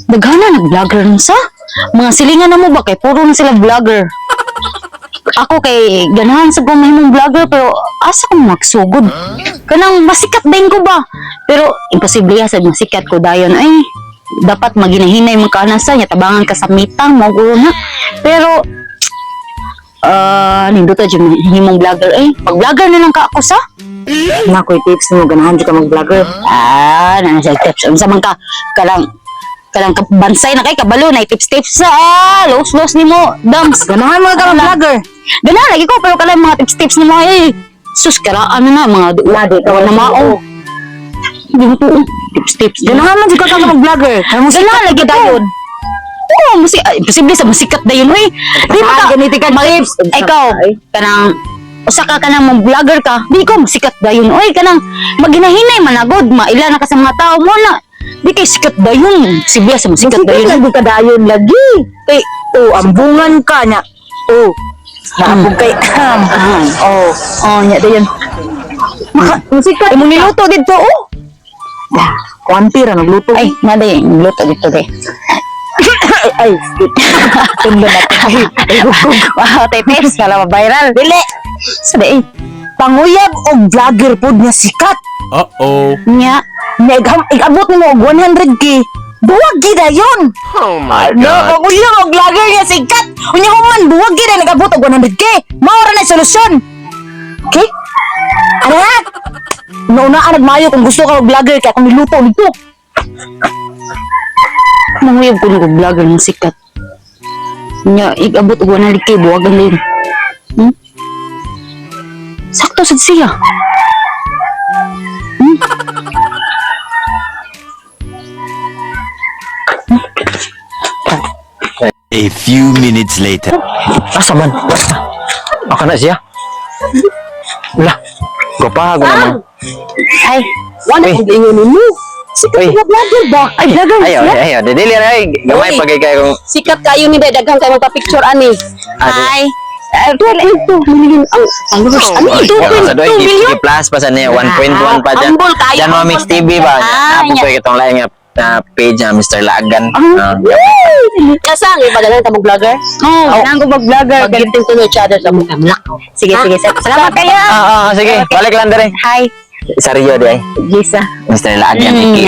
Daghana nag-vlogger nun sa. Mga silingan na mo ba kay puro na sila vlogger. Ako kay ganahan sa ko mahimong vlogger pero asa ko magsugod. Kanang masikat din ko ba? Pero imposible ya sa masikat ko dayon ay dapat maginahinay man ka na sa nya tabangan ka sa mitang mo gulo na. Pero nindot jud himong vlogger ay pag vlogger na lang ka ako sa. Na ko'y tips mo, ganahan jud ka mag-vlogger. Ah, na siya tips. Unsa man ka kalang kalang bansay na kay kabalo na tips tips sa los los nimo dams. Ganahan mo ka mag-vlogger. Ganahan lagi ko pero kalang mga tips tips nimo ay sus karaan na na mga Lagi ka na mao. Hindi mo to tips tips. Ganahan man jud ka mag-vlogger. Kaya mo Ganahan lagi ko. dayon. Oo, imposible sa masikat dayon oy. Di ba ka Ganiti ka tips. Ikaw kanang usa ka kanang mong vlogger ka, di ko masikat dayon. Oy, kanang maginahinay managod, maila na ka sa mga tao mo na. Di kay sikat dayon. Imposible sa masikat Sikat dayon. lagi ka dayon lagi. Kay Oh, ambungan ka nya. Oh. Naabog kay Oh, Oh, nya dayon. Maka musikat Ay, mo niluto dito, oh. Kuanti ra nagluto. Ay, naday, niluto dito, de. Ay, skip. Tundo na to. Ay, ay, hukog. Wow, tay tips pala viral. Dili. Sa day. Panguyab og vlogger pod nga sikat. Uh-oh. Nya, Nya igabot nimo og 100K. Buwag gid dayon. Oh my No, God. panguyab og vlogger nga sikat. Unya human buwag gid nagabot og 100K. Mao ra na solusyon. Okay? Ano ha? Nauna nagmayo kung gusto ka og vlogger kay akong niluto nito. manguyab ko ng vlogger ng sikat. Nya, igabot og 100K buwagan din. Sakto sad siya. A few minutes later. Asa man? Aka na siya. Wala. Gwapago naman. Ay, Wala Uy. kong ingon nimo. Sikat Uy. nga vlogger ba? ay vlogger Ayo, siya. ayo. Dili ra ay gamay Uy. pa kay kay kung Sikat kayo ni Daghan kayo magpa-picture ani. Hi. 2.2 million ang followers. Oh Ano my ito? God. Sa doy, 2.2 million? plus pa sa niya 1.1 pa dyan. Humble kayo, Janwa humble Mix TV ba? Ah, Napo ko itong lain nga na page na Mr. Laagan. Ah, Kasa ang iba ganang tamong vlogger. Oh, ganahan ko mag-vlogger. Pag-gifting to each other sa mga kamlak. Sige, sige. Salamat kayo. Sige. Balik lang dere. Hi, Sa Rio di ay. Gisa. Mr. Laagan. Iki.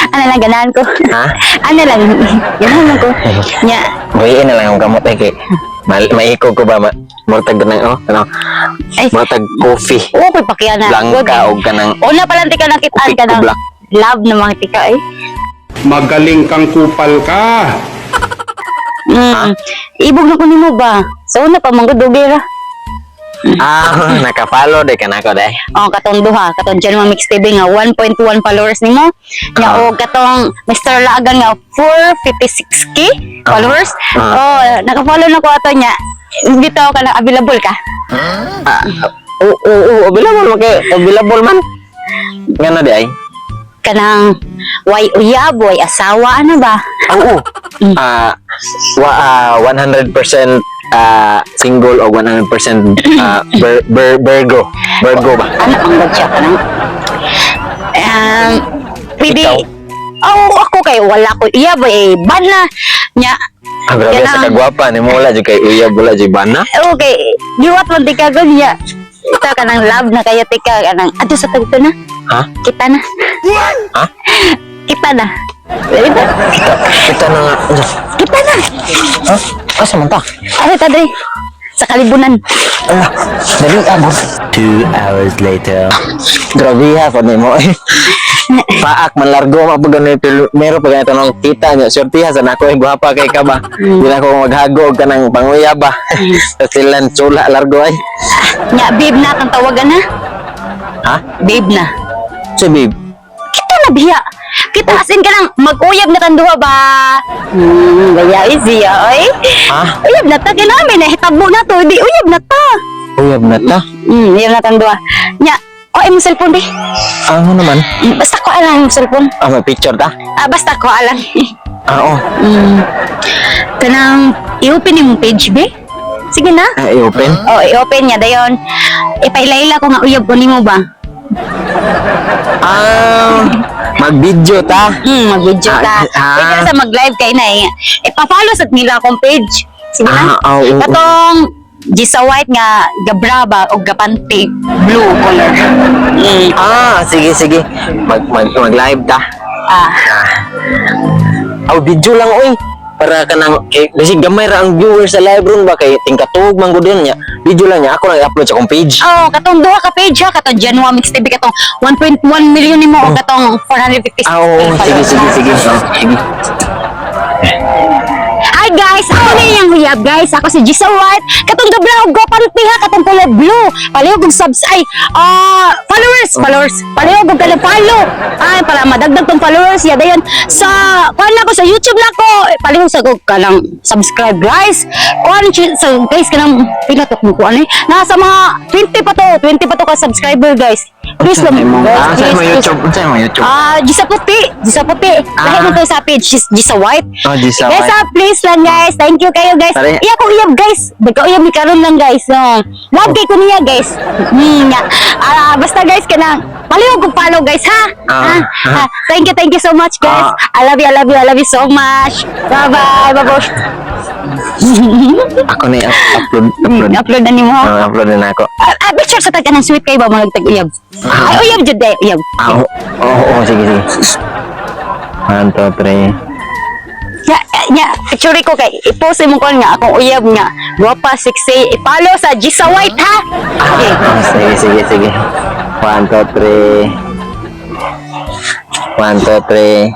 Ano lang, ganahan ko. Ha? Ano lang, ganahan lang ko. Nya, Buhiin na lang ang gamot ay kay maikog ko ba murtag ng oh ano Ay. murtag coffee oo, ko'y pakiana. blanca og kanang Una pa lang tika nakitaan ka Kupit ko ng black. love na mga tika eh. Magaling kang kupal ka. Ibog na ko nimo ba? Sa una pa manggod dugay ra. Naka-follow de kanako de. Oh, katong duha, katong Janwa Mix TV nga 1.1 followers nimo. Nga og katong Mr. Laagan nga 456K followers. Oh, naka-follow na ko ato niya. Dito ka na available ka. Oo, oo, available man kay available man. Ngano di ay? Kanang way uyab, way asawa ano ba? Oo. Wa 100% single o 100% Virgo. Virgo ba? Ano ang god siya kanang pwede. Ikaw? Oh, ako kay wala ko uyab eh ban na nya. Ah, grabe sa Kanang- kagwapa ni mo wala jud kay uyab wala jud bana. Okay, giwat man tika ko niya. Ito ka ng love na kayo tika ka ng ato sa tagto na. Ha? Kita na. Ha? Kita na. Kita, Kita kita na nga. kita na. Ha? Asa man ta? Ano ta dre? Sa kalibunan. Ala, dali agod. 2 hours later. Grabe ha, pag mo eh. Paak man largo ma pag ganito meron pag ganito nung kita niya surtiha sa nako eh guwapa kay ka ba. Di na ako maghago og kanang panguya ba. Sa silan sula largo ay. Nya babe na kang tawagan na. Ha? Babe na. So babe, Kita na biya. Kita as in ka nang mag-uyab na tanduha ba? Baya siya oy. Ha? Uyab na ta kay namin eh hitabo na to, di uyab na ta. Uyab na ta. Uyab na tanduha. Nya, oh, imong cellphone be. Ano naman? Basta ko alam imong cellphone. Ah, may picture ta? Ah, basta ko alam. Ah, oh. Kanang i-open imong page be. Sige na. Ah, i-open? Oh, i-open niya dayon. Ipailaila ko nga uyab ko nimo ba. Ah, mag-video ta. Mag-video ta. Ah, ah. Pwede ka sa mag-live kay na eh. Ipa-follow sa nila akong page. Sige na. Ah, oo, oo. Katong Gisa White nga gabraba o gapante blue color. Ah, sige, sige. Mag, mag, mag-live ta. Ah, Aw, video lang oy. Para ka nang kay kasi gamay ra ang viewers sa live room ba kay tingkatuog man gud niya. Video lang niya ako lang i-upload sa akong page. Oh, katong duha ka page ha, katong Janwa Mix TV katong 1.1 million nimo o katong 456. Ah, oo, sige, sige, sige. Oh, sige. Hi guys, ako na iyang huyab guys. Ako si Gisa White. Katong gabla og gopante ha, katong kulay blue. Palihog og subs ay followers, followers. Palihog og kanang follow. Ay para madagdag tong followers ya dayon sa kuan na ko sa YouTube na ko. Eh, palihog sa ko kanang subscribe guys. Kuan sa guys kanang pila to kung kuan eh. Nasa mga 20 pa to, 20 pa to ka subscriber guys. Please lang. Ah, Guys, sa mo please, please. YouTube, sa mo YouTube. Ah, Gisa Puti. Gisa Puti. Lahi mo to sa page, Gisa White. Oh, Gisa Guys, White. ah, please lang guys. Thank you kayo guys. Tari. Iya ko uyab guys. Nagka-uyab ni karon lang guys. No. Love kay ko niya guys. Nya. Ah, basta guys kanang palihog kog follow guys ha. Ah. Ha? Ah, thank you so much guys. Ah. I love you, I love you, I love you so much. Bye bye. Bye bye. Ako na i-upload, upload. Upload na nimo. Ah, upload na ako. Ah, picture sa tag kanang sweet kay ba mga tag-uyab. Ay uyab jud day, uyab. Ah, oo, oo, sige, sige. 1, 2, 3. Nya, nya, picture ko kay i-post mo kon nga akong uyab nga. Guwapa, sexy. I-follow sa Gisa White ha. Okay. Ah, sige, sige, sige. 1, 2, 3. 1, 2, 3.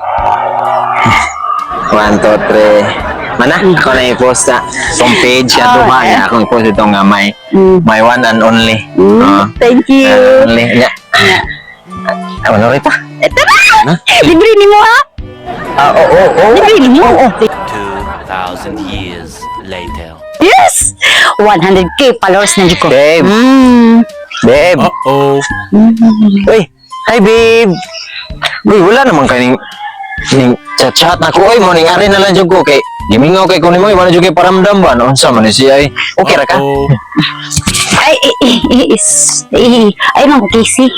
1, 2, 3. Mana, ako na i-post sa akong page. At Oh, duha eh. niya. Akong i-post itong nga my one and only. Ah, Thank you. and only. Nya. Ah, ano rin pa? Ito na! Libre ni mo ha? Ah, oo, oo, oo. Libre ni mo. 2,000 years later. Yes! 100K followers na jud ko. Babe. Babe. Uh-oh. Uy, hi babe. Uy, wala naman kaning ning chat-chat na ko. Uy, mo ning ari na lang jud ko kay gimingaw kay kunin mo wala jud kay paramdam ba no unsa man ni siya ay. Okay ra ka? Uh-oh. Ay, eh, eh, eh, eh, ay, nang Casey.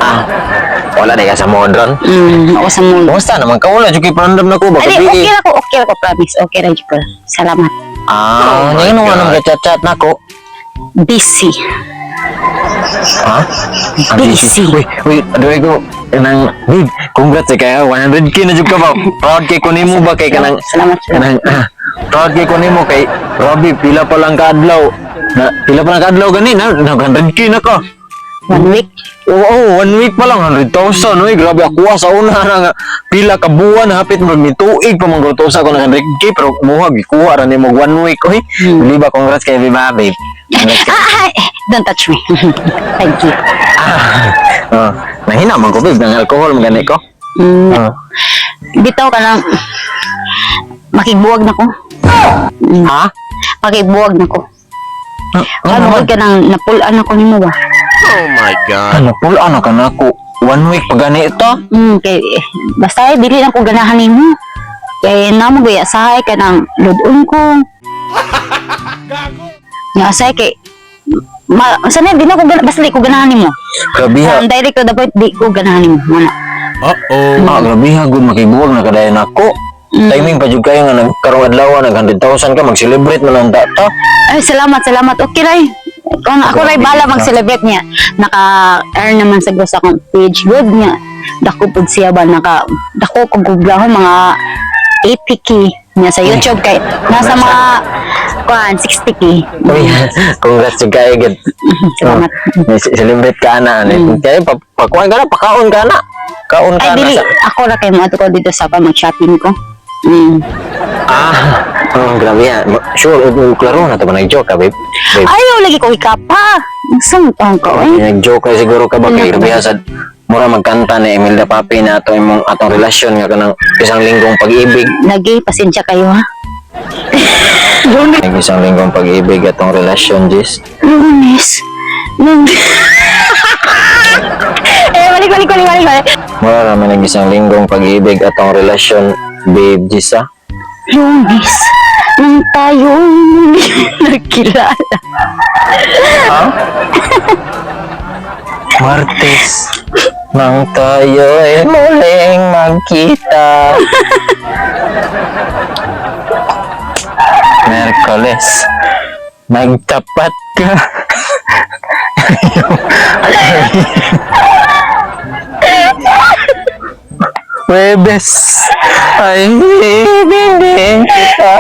Ah. Wala na ka sa modron. Ako sa mundo. Kumusta naman ka? Wala jud kay paramdam na ko ba Ay, gabi. okay ra ko, okay ra ko, promise. Okay ra jud ko. Salamat. Ah, oh, ngano nga nang chat-chat na ko? Busy. Ha? Ang Busy. Uy, uy, aduay ko nang babe, congrats eh kay 100K na jud ka ba? Proud kay ko nimo ba kay kanang Salamat, salamat. kanang proud kay ko nimo kay Robbie pila pa lang kaadlaw. Na pila pa lang kaadlaw gani na nag 100K na ka. One week. Oo, one week pa lang 100,000. Uy, grabe ako sa una na nga pila ka buwan hapit mag mituig pa man sa ko na 100K pero muha gikuha ra nimo one week. Uy, di ba congrats kay Viva babe. Congrats kay Ah, ah, eh, don't touch me. Thank you. Ah, oh, nahina man ko babe ng alcohol man gani ko. Ah. Bitaw ka lang. Makigbuwag na ko. Ha? Makigbuwag na ko. Ano Ano naman? ka nang napulaan ako nimo ba? Oh my God. Ano pul ano ka na ako? One week pa gani ito? Kay eh, basta eh, dili na ko ganahan nimo. Kay namo gaya asahay ka nang ludon ko. Nga asahay kay ma sana di na ko basta di ko ganahan nimo. Grabe ha. Direct to the point di ko ganahan nimo. Wala. Uh-oh. Ah, grabe ha gud makibuwag na kadayon ako. Timing pa jud kayo nga nagkarong adlaw nag 100,000 ka mag-celebrate man lang ta. Ay, salamat, salamat. Okay, Ray. Kung ako, Ray, bala mag-celebrate niya. Naka-earn naman sa sa akong page. Good niya. Dako pud siya ba? Naka, dako kong gublahon mga 80K niya sa YouTube. Kay, nasa mga, kuan, 60K. Uy, congrats jud kayo gud. Salamat. Oh, celebrate ka na ano. Kaya pakuan ka na, pakaon ka na. Kaon ka Ay, na. dili. Ako ra kay mo ko dito sa pa mag-shopping ko. Ah, oh, grabe ha. Sure, klaro na to ba nag-joke ka, babe? Babe. Ayaw, lagi ko ikapa. Saan ka, eh? Nag-joke ka siguro ka ba kay grabe ha sad mura magkanta ni Imelda Papi na ato imong atong relasyon nga kanang isang linggong pag-ibig. Lagi, pasensya kayo, ha? Ang isang linggong pag-ibig atong relasyon, Jis. Lunes. Nung... eh, balik, balik, balik, balik, balik. Mura raman ang isang linggong pag-ibig atong relasyon, babe, Jis, ah. Lunes. Nang tayo nagkilala. Ha? Martes, nang tayo'y muling magkita. Merkoles, nagtapat ka. Huwebes, ay ibigin kita.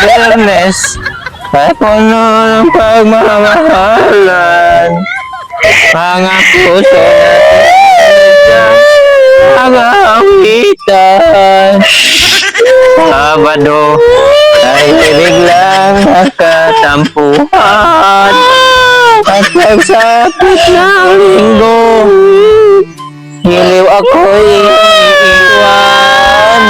Biyernes, ay puno ng pagmamahalan. Mga puso natin, mga awitan. Sabado, ay biglang nakatampuhan. At pagsapit ng Linggo, giliw ako'y iiwan.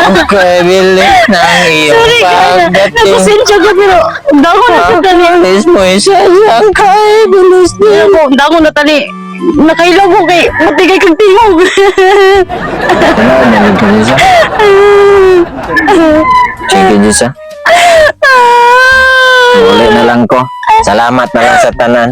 Ang kabilis ng iyong pagdating. Napasensya ko pero dako na sa tani. Pag-alis mo'y sasakay, bilis Pero na. ko dako na tani. Nakailaw ko kay matigay kang tingog. Ano, nalito siya? Sige, Diyos. Muli na lang ko. Salamat na lang sa tanan.